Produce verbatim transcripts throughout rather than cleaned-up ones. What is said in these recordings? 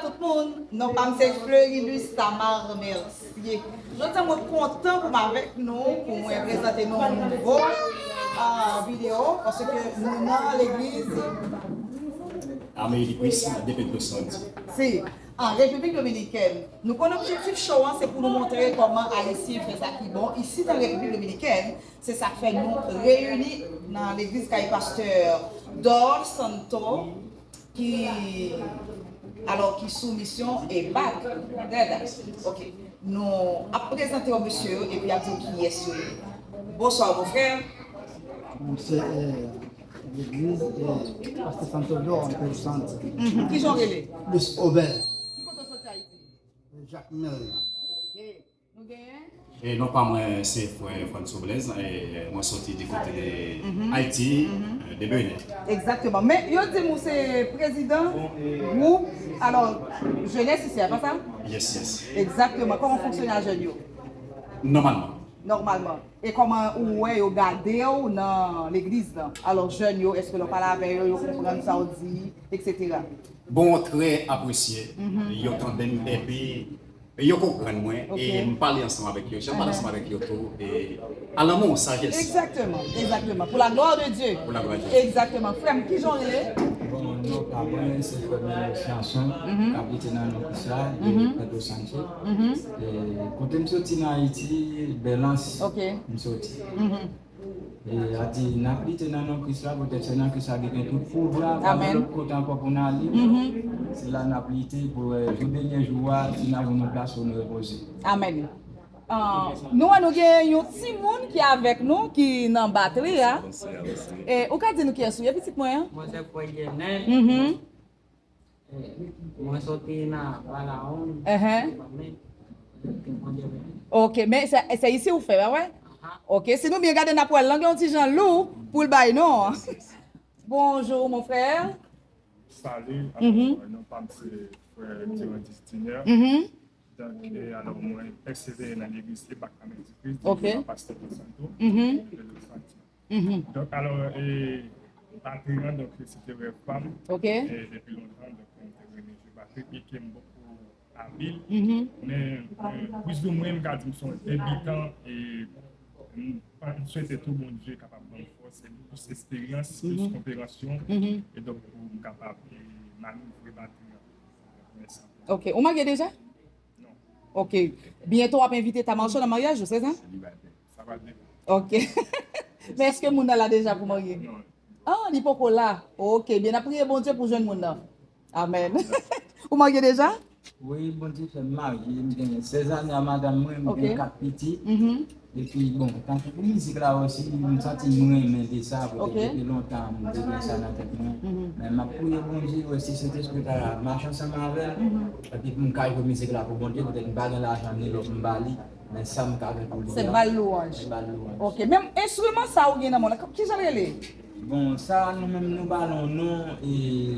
Tout moun, non pa m se Fleurilus Tamar Mercier. Jodi a mwen kontan pou m avèk nou, pou mwen prezante nou yon nouvo ah, videyo, paske nou nan legliz Ameyidi Kris de Pedro Santi. Si, an Repiblik Dominikèn. Nou konn objektif show an, se pou nou montre kòman Ayisyen fè sa ki bon isit an Repiblik Dominikèn. Se sa k fè nou reyini nan legliz kay pastè Dor Santo, ki, alò, ki sou misyon e bak. Dada. Ok. Nou ap prezante yo mesye yo epi ap di w kiyès yo ye. Bonswa, mon frè. Mwen se eh, legliz eh, pastè Santo Dor, Pedro Santi. Mhm. Kijan w rele? Luis Obè. Ki kote w soti Ayiti? Jakmèl. Ok. Nou genyen? E non pa mwen, se frè Franso Blaise, e mwen soti di kote de Ayiti, eh, de Benè. Egzakteman. Men yo di m ou se prezidan gwoup, alò, jenès isi a, pa sa? Yes, yes. Egzakteman. Kòman w fonksyone a jèn yo? Nòmalman. Nòmalman. E kòman ou wè yo gade w nan legliz lan? Alò, jèn yo, èske lè w pale avè yo, yo konprann sa w di, etsetera? Bon, trè apresye. Yo tande m epi yo konprann mwen e m pale ansanm avèk yo. Jan m pale ansanm avèk yo tou, e a lanmou, sajès. Egzakteman, egzakteman. Pour la gloire de Dieu. Pour la gloire de Dieu. Egzakteman. Frè m, kijan w rele? Bon, non pa mwen, se frè m Chanson, k ap rete nan non Kris la, de Pedro Santi. E kote m soti nan Ayiti, Bèlans, m soti. E a di, n ap lite nan non Kris la, poutèt se nan Kris la ki gen tout pouvwa, pa gen lòt kote ankò pou n ale. Se la n ap lite pou, eh, jou dènye jou a, si n a jwenn yon plas pou nou repoze. Amèn. Ah, nou wè nou gen yon timoun ki avèk nou, ki nan batri a. E, ou ka di nou kiyès ou ye, pitit mwen an? Mwen se Frè Yenen. Mwen soti nan Balaon. Enhen. Ok, men se, se isi ou fè, pa vre? Ok, si nou byen gade, n ap wè lang yon ti jan lou pou l bay non. Bonjour, mon frère. Salut, alors, non pa m se frè Durandis Junior. Donk, e, alò, mwen pèsevere nan legliz Ebak Amèn di Kris, ok, nan pastè Santo, de Los Santos. Donk, alò, e, batri an, donk, se te rèv pa m. Ok. E depi lontan, donk, mwen te renmen jwe batri, byenke m poko abil. Men, e, plis ou mwen, m ka di m se yon debitan, e m, m swete tou Bondye kapab ban m fòs, e plis esperyans, plis konperansyon, e donk pou m kapab, e, manevre batri an. Mèsi. Ok. Ou marye deja? Non. Ok. Byento w ap envite Tamarcho nan maryaj ou, se sa? Selibatè. Sa pral depann. Ok. Men èske moun nan la deja pou marye? Non. Ah, li poko la. Ok, byen, n ap priye Bondye pou jwenn moun nan. Amèn. Ou marye deja? Wi, Bondye fè m marye, m gen sèz ane a madanm mwen, m gen kat pitit. Epi, bon, tankou pou mizik la osi, m santi m renmen de sa, poutèt depi lontan, m te gen sa nan tèt mwen. Men m ap priye Bondye, wè si Sentespri ta mache ansanm avè m, epi pou m ka jwe mizik la pou Bondye, poutèt m pa gen lajan ni lò pou m ba li, men sa m ka gen pou li a, se ba l lwanj. Se ba l lwanj. Ok, men enstriman sa ou gen nan men w la, kijan l rele? Bon, sa nou menm nou ba l yon non, e,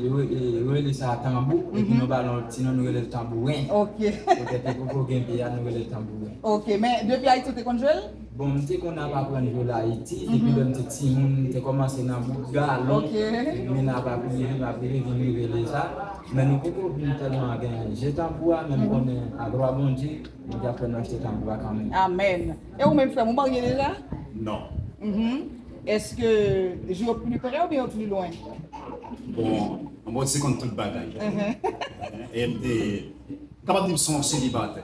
yo, e, yo rele sa tanbou, epi nou ba l yon ti non, nou rele l tanbouren. Ok. Poutèt li poko gen pye a, nou rele l tanbouren. Ok, men depi Ayiti ou te konn jwe l? Bon, m te konn ap aprann jwe l Ayiti, depi lè m te timoun, m te kòmanse nan bout galon, epi m vin ap ap rive, m ap rive, vin rive lè sa. Men nou poko vin tèlman gen je tanbou a, men m konnen ak glwa Bondye, Bondye ap fè nou achte tanbou a kanmenm. Amèn. E ou menm, frè m, ou marye deja? Non. Èske je yo pli pre oubyen yo pli lwen? Bon, Bondye konn tout bagay. E m te kapab di m se yon selibatè.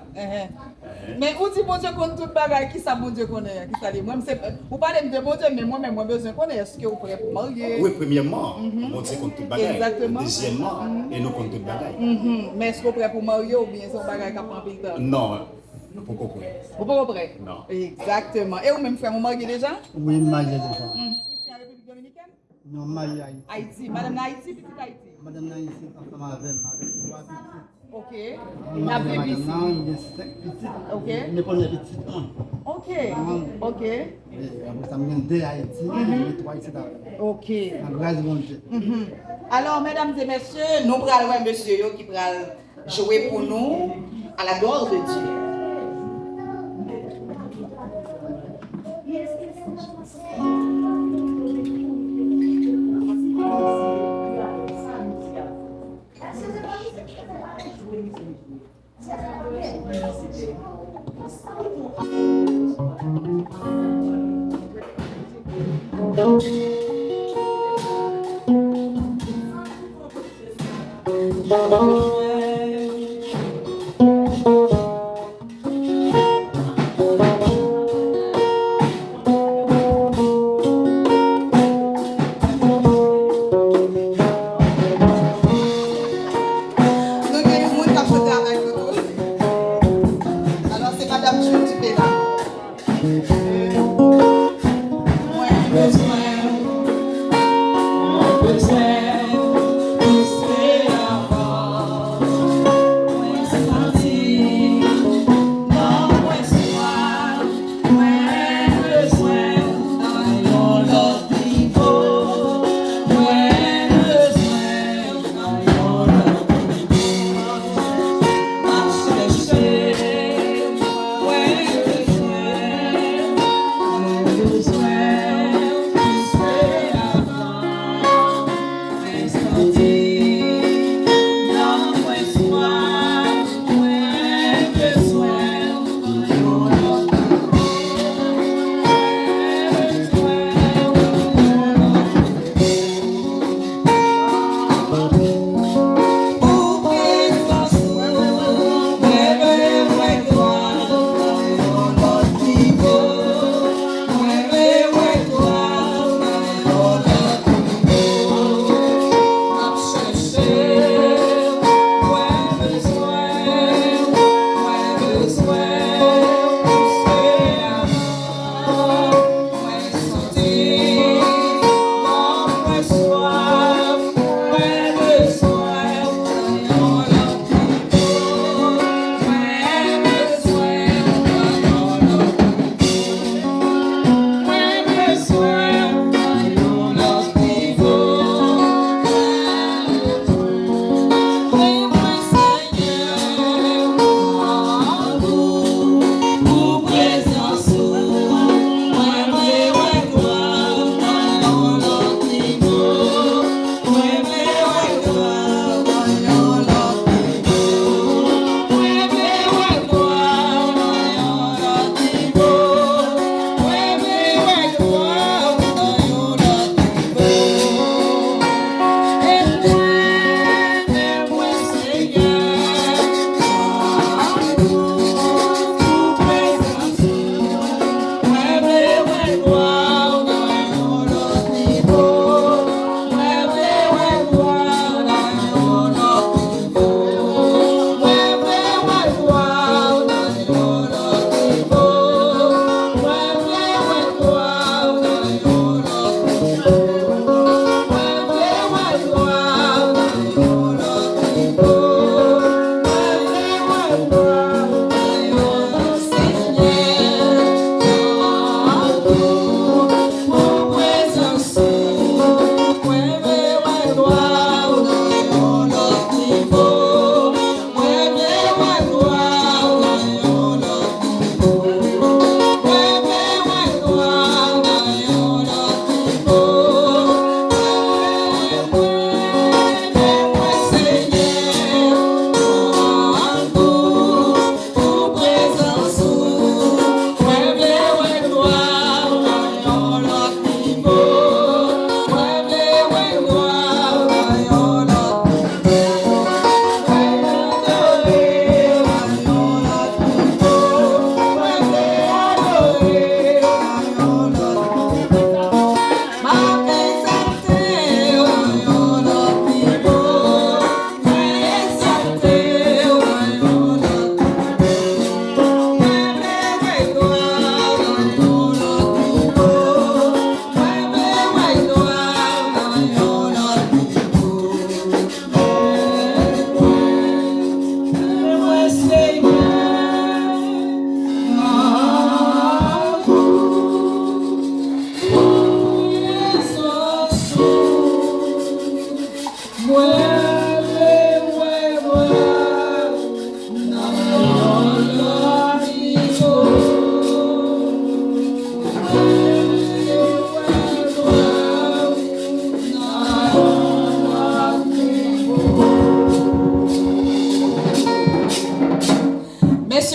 Men ou di Bondye konn tout bagay, kisa Bondye konnen an? Kisa li? Mwen, m se, ou pale m de Bondye, men mwen menm, mwen bezwen konnen, èske ou pre pou marye? Wi, premyèman, Bondye konn tout bagay. Egzakteman. Dezyèmman, e nou konn tout bagay. Men èske ou pre pou marye oubyen se yon bagay k ap pran anpil tan? Non, nou poko pre. Ou poko pre? Non. Egzakteman. E ou menm, frè m, ou marye deja? Wi, m marye deja. Isi an Repiblik Dominikèn? Non, m marye Ayiti. Ayiti. Madanm nan Ayiti, pitit Ayiti? Madanm nan Ayiti, ansanm avè m, avèk twa pitit. Ok. N ap viv isi. M gen senk pitit. Ok. M premye pitit mwen. Ok. Ok. E apre sa, m gen de Ayiti, m gen twa isit avè m. Ok. Nan gras Bondye. Alò, medam e mesye, nou pral wè mesye yo ki pral jwe pou nou, à la gloire de Dieu. Nou gen yon moun k ap chante avèk nou tou. Alò, se Madanm Jules Dupéna. Mwen bezwen, mwen bezwen, pouse ankò.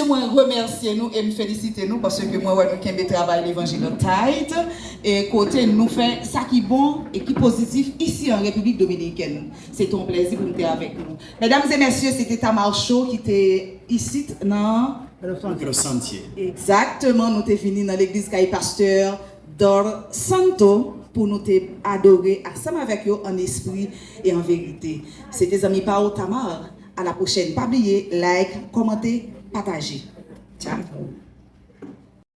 Mwen remèsye nou e m felisite nou paske mwen wè nou kenbe travay levanjil an tight e kote nou fè sa ki bon e ki pozitif isi an Repiblik Dominikèn. Se te yon plèzi pou m te avèk nou. Medam e mesye, se te Tamar Show ki te isit nan Pedro Santier. Egzakteman, nou te vini nan legliz kay pastè Dor Santo pou nou te adore ansanm avèk yo an espri e an verite. Se te zanmi pa w Tamar. A la pwochèn. Pa bliye like, kòmante, pataje. Tchao.